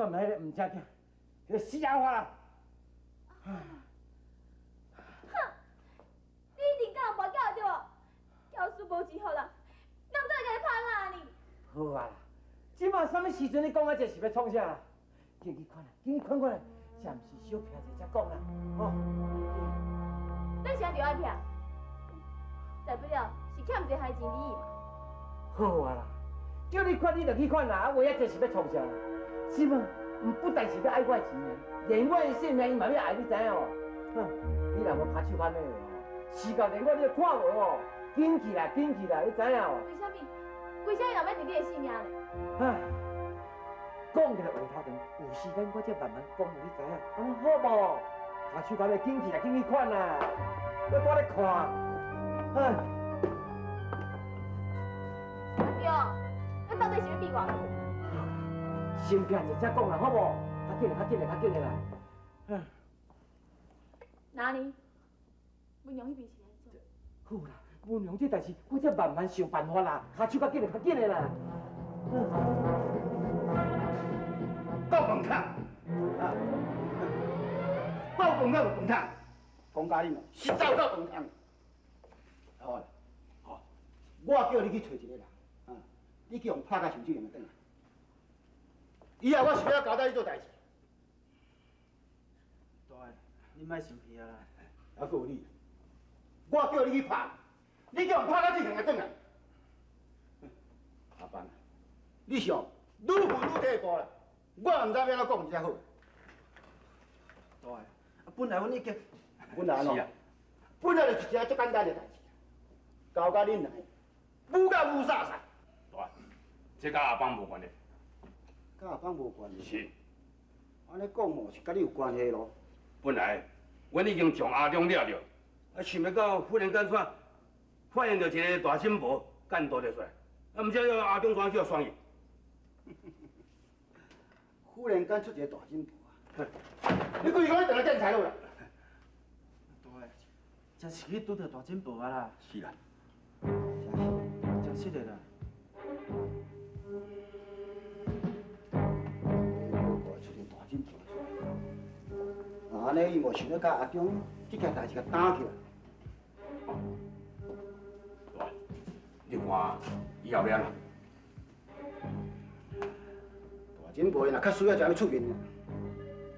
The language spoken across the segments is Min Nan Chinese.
算彼个毋正囝，彼个死阿花啦！哼，你一定佮人跋筊對無？教書無錢予人，人才會共你拍爛呢。好啊啦，這馬啥物時陣你講啊這是欲創啥啦？緊去看啦，緊去看看啦，這毋是小撇者才講啦，吼。咱啥就愛撇？大不了是欠一个害錢而已嘛。好啊啦，叫你款你就去款啦，啊話啊這是欲創啥啦？是嘛？毋不但是欲愛我的錢啊，連我的性命伊嘛欲愛，你知影無？哼，你若無跤手較軟的吼，事到連我你都看無吼，緊去啦，緊去啦，你知影無？為啥物？為啥物人欲挃你的性命呢？唉，講起來話頭長，有時間我才慢慢講，予你知影，按呢好無？跤手較軟，緊去啦，緊去款啦，我蹛咧看，唉。阿中，咱到底是欲變偌久？先拼者才講啦，好無？較緊的，較緊的，較緊的啦。哪裡？文陽彼邊是按怎？好啦，文陽這代誌，我才慢慢想辦法啦。跤手較緊的，較緊的啦。到飯桶啊！到飯桶就飯桶，講甲你實在有夠飯桶。好啦，好，我叫你去揣一個人，啊，你去予拍甲傷水用就轉來。以後我是欲交代你做代誌。大漢，你莫生氣啊啦。還閣有你，我叫你去拍，你叫人拍甲這樣會轉來。阿邦，你想愈問愈退步啦，我毋知欲按怎講才好。大漢，啊本來阮已經，本來喏，本來就是一件足簡單的代誌，交佮恁兩个，舞甲霧煞煞。大漢，這佮阿邦無關係。佮阿邦無關係。是。按呢講哦，是佮你有關係囉。本來，阮已經將阿中掠著，啊，想欲到忽然間煞發現著一個大金箔，干多著出來，啊，毋知影阿中怎去予爽去。忽然間出一個大金箔啊！你規個咧轉來建材路啦？大漢，真是去拄著大金箔啊啦！是啦，真實的啦。出現大金箔出來，按呢伊無想欲共阿中這件代誌共擔起來。大漢，你看以後欲按怎？大金箔若較需要就欲出面啦，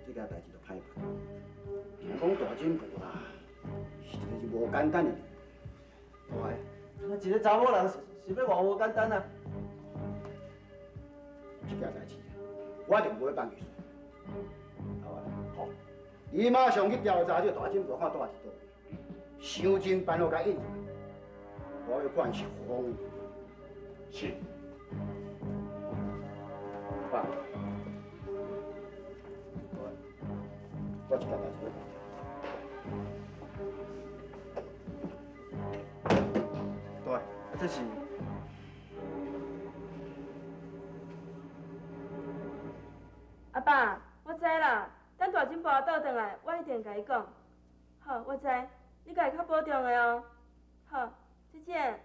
這件代誌就歹辦。聽講大金箔啦，是一個是無簡單的人。大漢，那一個查某人是欲偌無簡單啊？這件代誌，我就無欲放棄。好啊，好，你馬上去調查這個大金箔，看蹛佇佗位，想盡辦法共引入來。我欲看是何方。是。爸，我一件代誌欲講。大漢，啊這是。阿爸，我知啦，等大金箔倒轉來，我一定共伊講。好，我知，你家己較保重的哦。好，再見。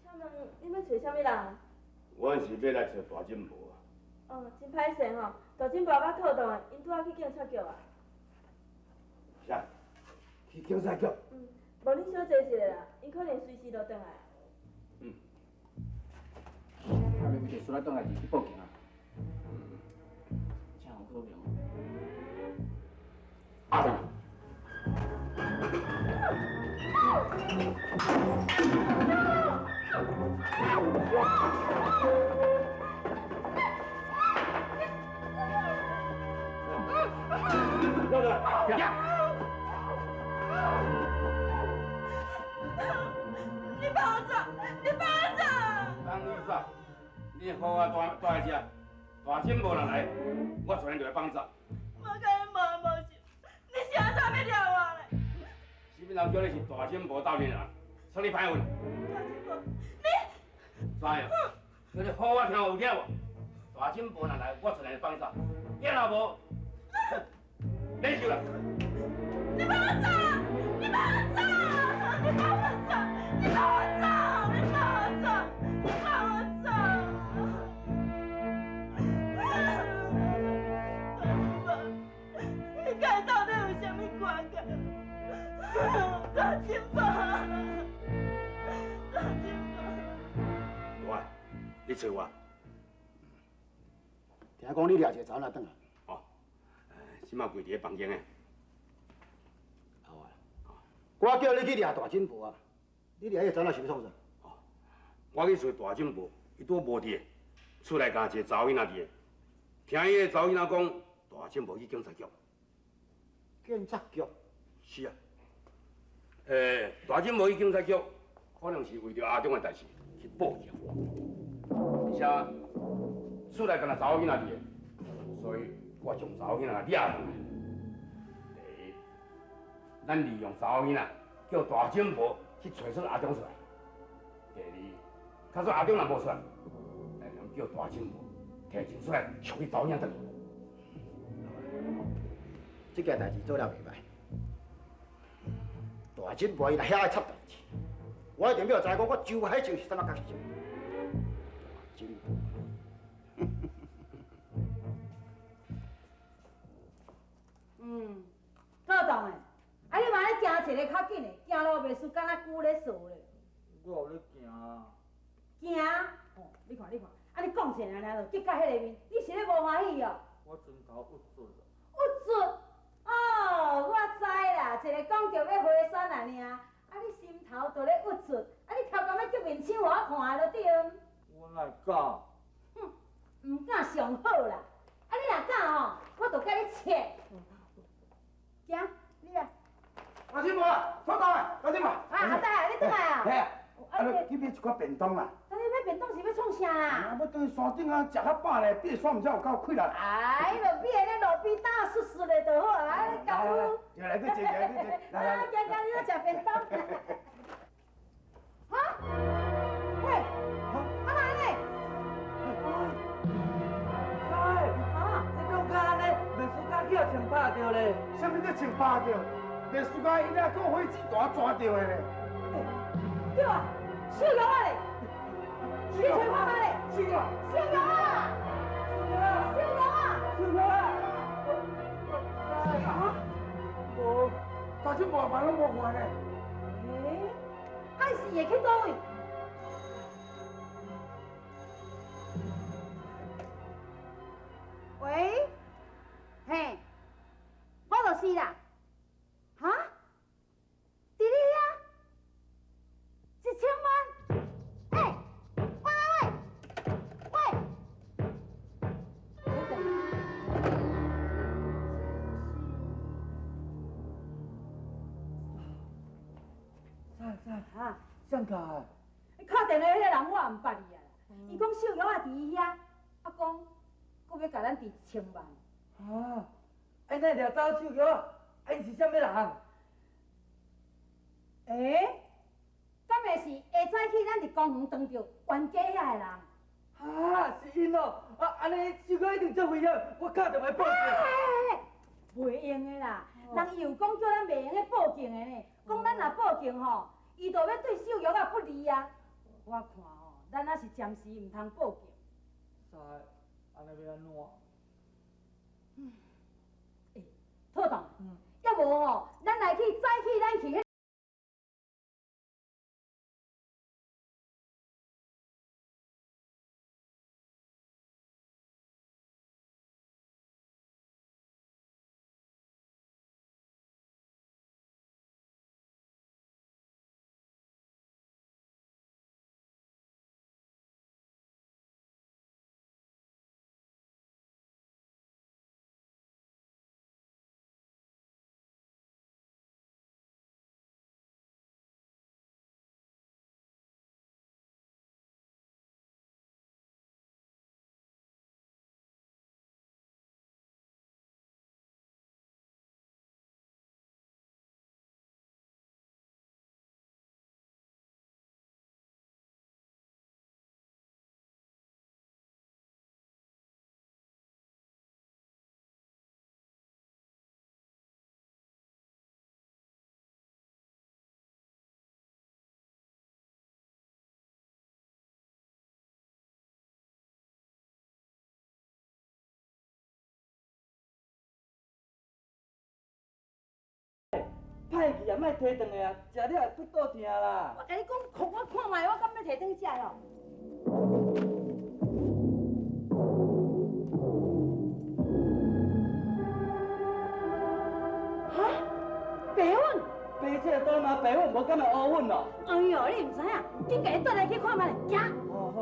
請問你欲揣啥物人？阮是欲來揣大金箔啊。哦，真歹勢吼，大金箔甲套當的，𪜶拄仔去警察局啊。啥？去警察局？嗯，無恁小坐一下啦，𪜶可能隨時就轉來。嗯。啊，袂袂就輸來轉來去報警啊？真有可能。阿中。老大，你放我走！你放我走！放你走！你好啊，蹛蹛佇遮，大金箔若來，我自然就會放走。我共你無無仇，你是按怎欲掠我咧？啥物人叫你是大金箔鬥陣人？算你歹運。大金箔，你怎樣？叫你好好聽有聽無？大金箔若來，我自然會放走。你若無，免想啦！你放我走！你放我走！你放我走！你放我走！你揣我。听讲你掠一个查某转来。哦，这马跪伫咧房间的。好啊，我叫你去掠大金婆啊，你掠彼个查某是欲创啥？哦，我去揣大金婆，伊拄无伫，厝内敢一个查某囡仔伫。听彼个查某囡仔讲，大金婆去警察局。警察局？是啊。大金婆去警察局，可能是为著阿中的代志去报警。而且厝内敢若查某囡仔伫，所以我将查某囡仔掠转来。第一，咱利用查某囡仔叫大金婆去揣出阿中出来。第二，假使阿中若无出来，咱叫大金婆提钱出来赎彼查某囡仔转来。这件代志做了袂歹。大金婆伊若遐爱插代志，我一定欲知讲我周海静是啥物角色。大金婆。嗯，做动的，啊你嘛咧行一个较紧的，行路袂输敢若龟咧踅咧。我有咧行啊。行？哦，你看你看，啊你讲一下尔就激甲彼个面，你是咧无欢喜哦？我拳头郁卒。郁卒？哦，我知啦，一个讲著欲回山啊尔，啊你心头就咧郁卒，啊你头壳欲激面青予我看就对。我哪会敢？哼，毋敢上好啦，啊你若敢吼，我就共你切。行，你来。大金婆，土豆的，大金婆。啊，阿大，你转来啊？嘿啊，啊，你去买一寡便当啦。啊，你买便当是欲创啥啦？啊，欲转去山顶啊，食较饱咧，爬山毋才有够气力。哎，就买咧路边摊湿湿的就好啊，你功夫。来，去坐，来去坐，来来。啊，行行，你来食便当。哈？喂，啊哪呢？哎，啊，这讲到按呢，袂输甲去予枪拍著咧。啥物叫枪拍著？袂输甲伊那个火子弹抓著的咧。对啊，秀玉啊咧，你揣看觅咧。秀玉，秀玉啊，秀玉啊，秀玉啊。啊？无，大金婆嘛拢无看咧。欸，啊是会去佗位？喂，嘿，我就是啦。哈？伫你遐？1000万？欸，喂喂喂，喂！等等。啥啥？啊？谁敲的？你敲电话彼个人我也毋捌伊啊。伊讲秀玉仔伫伊遐，啊讲，阁欲共咱提1000万。啊！啊，哪会掠走秀玉？啊，𪜶是啥物人？欸？敢会是下早起咱伫公园撞著冤家遐个人？啊，是𪜶哦！啊，按呢秀玉一定足危险，我敲电话报警。袂用的啦，人伊有讲叫咱袂用得报警的呢，讲咱若报警吼，伊就欲对秀玉仔不利啊。我看吼，咱犹是暂时毋通报警。啥？按呢欲按怎？欸，妥当。抑无吼，咱来去早起，咱去彼。歹去啊，莫提转来啊，食了会腹肚疼啦。我共你讲，予我看觅，我敢欲提转去食哦。你若倒嘛白粉，無敢會烏粉咯？哎喲，你毋知影，緊共伊轉來去看覓，行。哦好。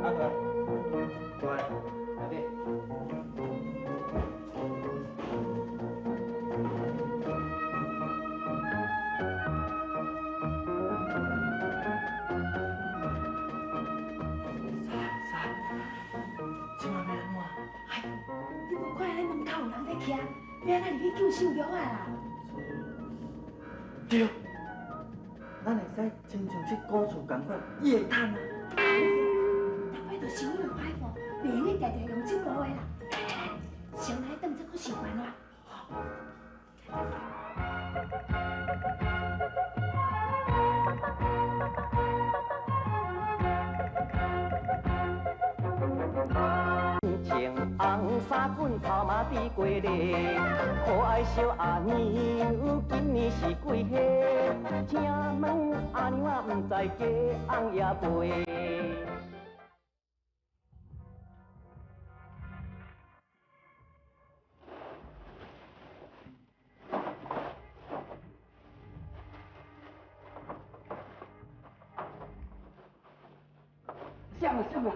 阿哥，過來，來啲。啥？這馬欲按怎？哎，你無看彼門口有人咧徛，欲按怎入去救秀玉仔啦？對，咱會使親像去古厝仝款，伊會趁啊。逐擺就想兩歹步，袂用得定定用這步的啦。來來來，先來轉，再閣想辦法。穿紅衫裙，頭毛滴過咧，可愛小阿娘，今年是幾歲？請問阿娘啊，毋知嫁翁也袂。啥啊啥啊！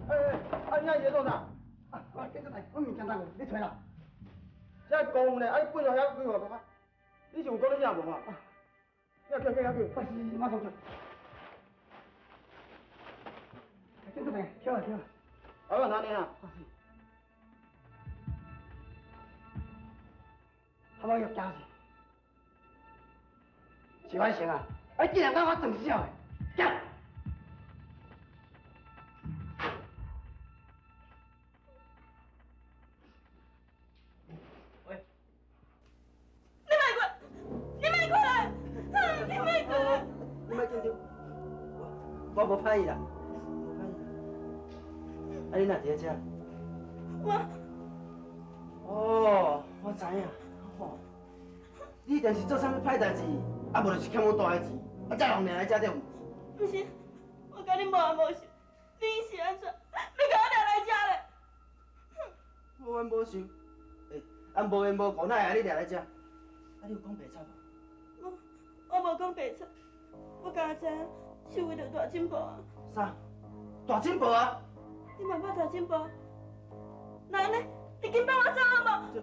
哎哎，啊你遐做啥？啊，我紧转来，我物件当你揣啦。这公园咧，啊你滚到遐几号啊？你是有讲你啥无啊？啊，叫叫叫叫，快是马上叫。紧转来，跳啊跳啊！啊，我哪里啊？他妈要惊死！是完成啊！啊，竟然讲我装痟的，行！喂，你莫过，你莫过来，你莫过来！你莫紧张，我無歹伊啦，無歹伊啦。啊，你哪佇咧遮？我。哦，我知影。吼，你一定是做啥物歹代誌，啊無就是欠阮大的錢，啊才弄掠來遮對毋？毋是，我佮你無冤無仇，你是按怎？你共我掠來遮咧？無冤無仇，欸，啊無緣無故哪會共你掠來遮？啊，你有講白賊無？無，我無講白賊，我敢若知影是為著大進步啊。啥？大進步啊？你嘛捌大進步？那按呢，你緊放我走好無？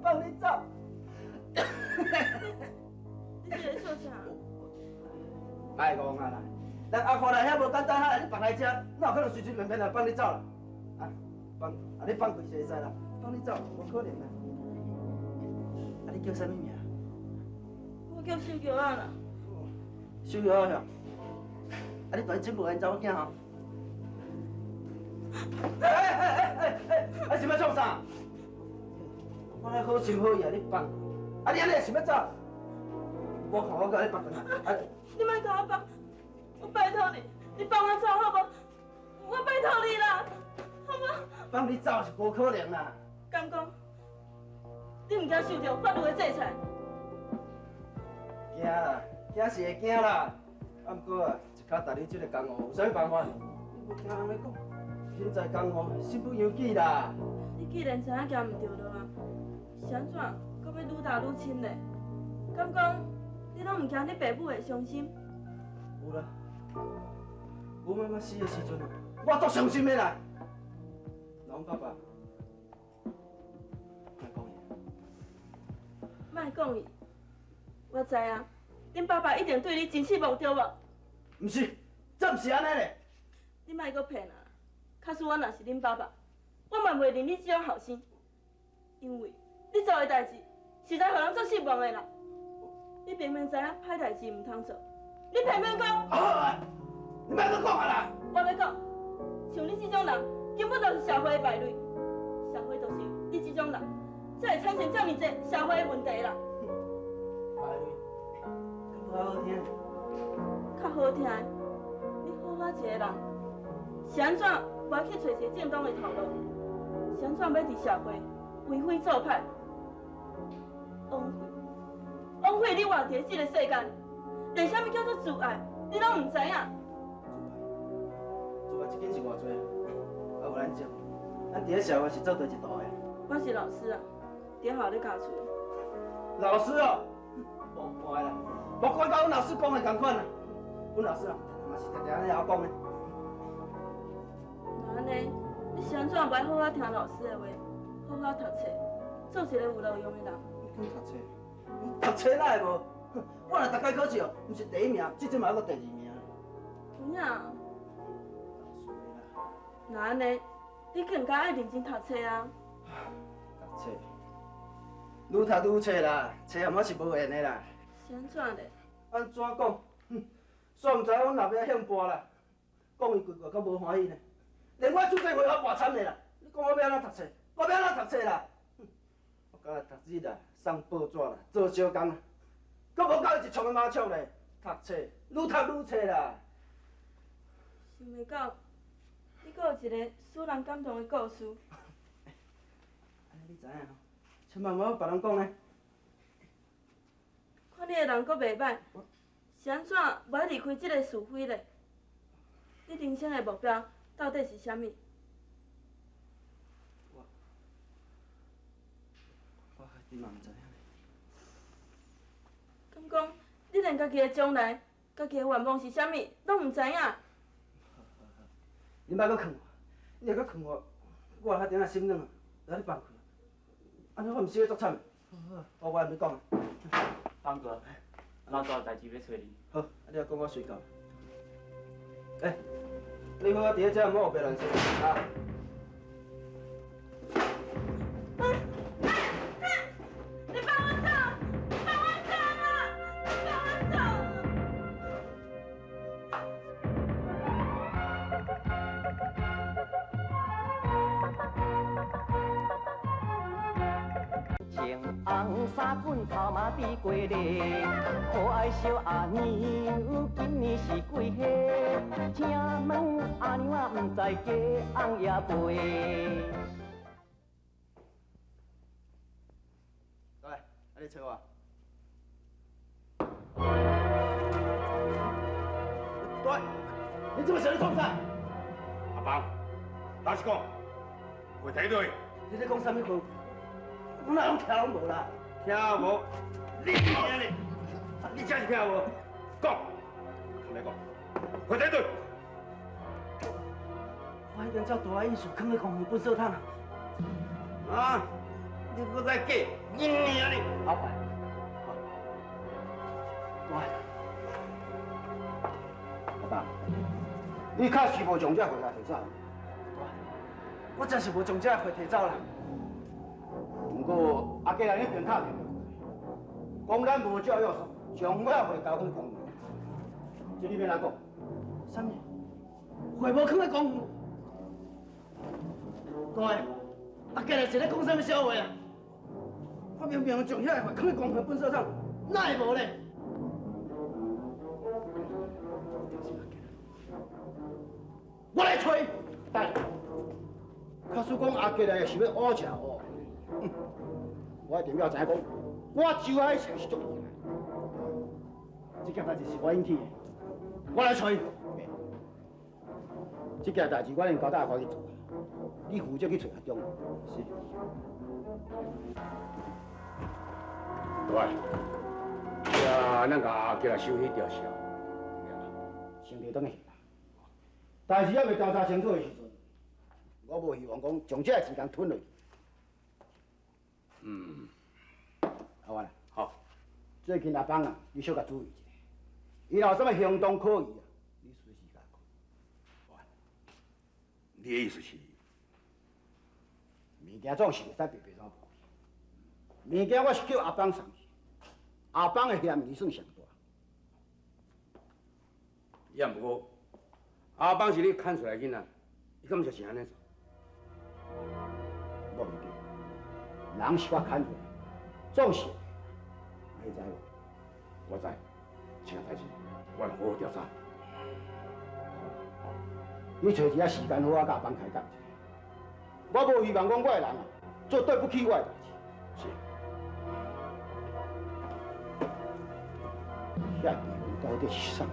放你走！你是咧笑啥？莫戇啊啦！咱阿花來遐無簡單，哈，你放來遮，哪有可能隨隨便便就放你走啦？啊，放，啊你放開就會使啦，放你走無可能啦。啊，你叫啥物名？我叫秀玉仔啦。秀玉仔吼，啊你蹛咧進步𪜶查某囝吼？哎哎哎哎哎！啊是欲創啥？我咧好心好意啊，你放，啊你按呢想欲走？我看我共你放轉來，啊！你莫共我放，我拜託你，你放我走好無？我拜託你啦，好無？放你走是無可能啦。敢講，你毋驚受著法律的制裁？驚啦，驚是會驚啦，啊毋過啊，一跤踏入這個江湖，有啥物辦法？你無聽人咧講，身在江湖，身不由己啦。你既然知影行毋著路啊，是按怎？閣欲愈踏愈深咧？敢講你攏毋驚你爸母會傷心？有啦，阮媽媽死的時陣，我足傷心的啦。阮爸爸，莫講伊。莫講伊，我知啊，恁爸爸一定對你真失望，對無？毋是，這毋是按呢咧。你莫閣騙啊！假使我若是恁爸爸，我嘛袂認你這種後生，因為你做的代誌實在予人足失望的啦。你明明知影歹代誌毋通做，你偏偏講。好啊，你莫閣講啊啦！我欲講，像你這種人，根本就是社會的敗類。社會就是你這種人，才會產生這麼濟社會的問題啦。敗類，閣無較好聽。較好聽，你好好一个人，是按怎無愛去揣一个正當的頭路？是按怎欲佇社會為非作歹？枉費，枉費你活佇這個世間，連啥物叫做自愛，你攏毋知影。自愛一斤是偌濟？啊，無咱少，咱佇咧社會是做綴一道的。我是老師啊，佇學校咧教書。老師哦，無怪啦，無怪佮阮老師講的仝款啦。阮老師啊，嘛是常常按呢講的。若按呢，你是按怎無愛好好聽老師的話，好好讀冊，做一個有路用的人？你講讀冊，讀冊哪會無？我若逐擺考試哦，毋是第一名，至少嘛閣第二名。有影？若按呢，你更加愛認真讀冊啊！讀冊，愈讀愈冊啦，冊和我是無緣的啦。是按怎咧？按怎講？哼，煞毋知阮老爸向跋啦，講伊規個較無歡喜呢。連我出這會我跋慘的啦！你講我欲按怎讀冊？我欲按怎讀冊啦？我敢若逐日啦，送報紙啦，做小工啦，閣無夠伊一創的麻將咧。讀冊，愈讀愈冊啦。想袂到，你閣有一個使人感動的故事。按呢你知影吼？千萬莫佮別人講呢。看你的人閣袂䆀，是按怎無愛離開這个是非咧？你人生的目標到底是啥物？我你嘛毋知影。敢講你連家己的將來、家己的願望是啥物，攏毋知影？你莫閣勸我，你若閣勸我，我較點仔心軟，來你放開。按呢我毋是咧足慘。好，我毋欲講啊。邦哥，老大有代誌欲揣你。好，啊你仔講我隨到。欸，你好啊，佇咧遮毋好烏白亂說啊。你放我走！放我走啊！放我走！穿紅衫裙頭毛滴過咧，可愛小阿娘今年是幾歲？請問阿娘啊，毋知嫁翁也未？來，啊你揣我。對，你這麼想咧創啥？阿邦，老實講，貨提佗去？你咧講啥物話？我哪攏聽攏無啦？聽無？你娘咧！你真是聽無？講，坦白講，貨提佗去？我已經照大愛意思，囥咧公園糞掃桶啊！啊！你閣在假？你娘咧！老闆，大愛，阿邦，你確實無將這貨來提走。大愛，我真是無將這貨提走啦。毋過阿杰來彼邊打電話，講咱無照約束，將我貨交去公園。這你欲按怎講？啥物？貨無囥咧公園？大愛，阿杰來是咧講啥物笑話啊？我明明將遐個貨囥咧公園糞掃桶，哪會無咧？我來揣。等下，假使講阿杰來是欲烏食烏，我一定要知影講，我周海成是足厲害。這件代誌是我引起的，我來揣。這件代誌我已經交代阿華去做，你負責去揣阿中。是。對，啊，咱共阿杰來收彼條線，先提轉去。代誌猶未調查清楚的時陣，我無希望講將這个錢共吞落去。嗯，阿源啊，好。最近阿邦啊，你小共注意一下，伊若有啥物行動可疑啊，你隨時共講。你的意思是？物件總是袂使白白怎無去。物件我是叫阿邦送去，阿邦的嫌疑算上大。也毋過，阿邦是你牽出來囡仔，伊敢毋是按呢做？無毋對，人是我牽出來，總是你知無？我知，這件代誌我會好好調查。你揣一下時間好好佮阿邦開講一下。我無希望講我的人啊，做對不起我的代誌。是。遐遺恨到底是啥物？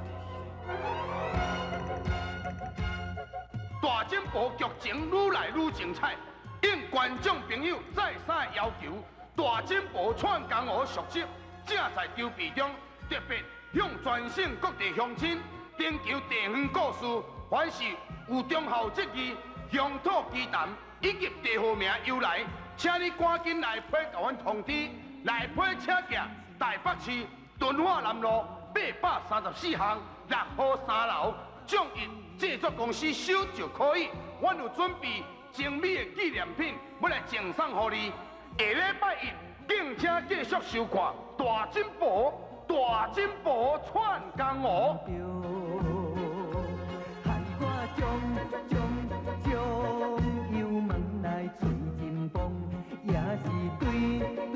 大進步劇情愈來愈精彩，應觀眾朋友再三要求，大進步串江湖續集正在籌備中，特別向全省各地鄉親徵求地方故事，凡是有忠孝節義、鄉土奇談以及地號名由來，請你趕緊來批共阮通知，來批請寄台北市敦化南路834巷6號3樓眾益製作公司收就可以。阮有準備精美的紀念品，欲來贈送予你。下禮拜一，敬請繼續收看《大進步》，大進步串江湖。害我將將將油門來催真磅，也是對。